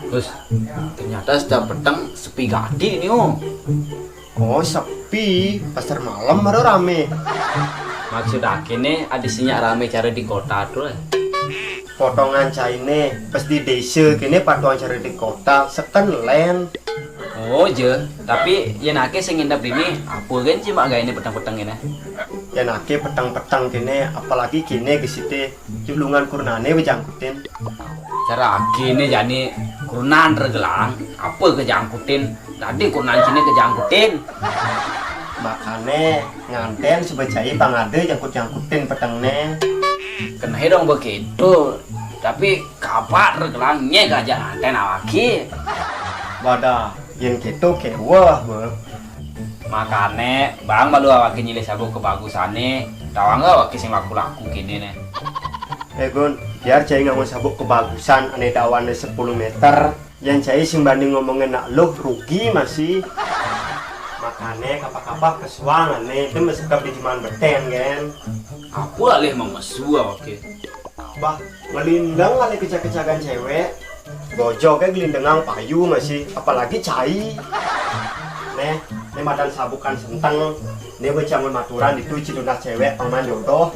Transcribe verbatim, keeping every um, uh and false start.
Terus ternyata setiap peteng sepi gati ini, oh. Oh, sepi. Pasar malam baru rame. Maksud ake nih, ada sinyak rame cara di kota tuh, eh. Potongan caine, pas di desa kene potongan cara di kota, seken len. Oh, je. Tapi yen ake sing ngendap dini, apa gen cuma gaene peteng-peteng kene? Yen ake peteng-peteng kene, apalagi kene gesite, julungan kurnane wejangkutin. Cara ake ne jani kurnan regelang, apa kejangkutin? Tadi kurnan sini kejangkutin. Makane nganten sebecai pangade jangkut-jangkutin petengne. Kenehe dong begitu. Tapi kapak regelang nye gajah nganten awaki. Wadah, yen gitu keweh, Bul. Makane, Bang, balu awake nyilih sabuk kebagusane, tawang awake sing laku-laku kene ne. Eh, Gun, biar cai nganggo sabuk kebagusan ane dawane sepuluh meter, yang cai sing banding ngomongin nak luh rugi masih. Makane kapak-kapak kesuang ane itu mesekap di juman beten, gen. Apa alih memesu awake? Bah, ngelindeng kali kecak-kecakan cewek. Bojoke gelindengang payu masih, apalagi cai. Neh, neh madan sabukan senteng. Neh becangun maturan itu cidunas cewek paman jodoh.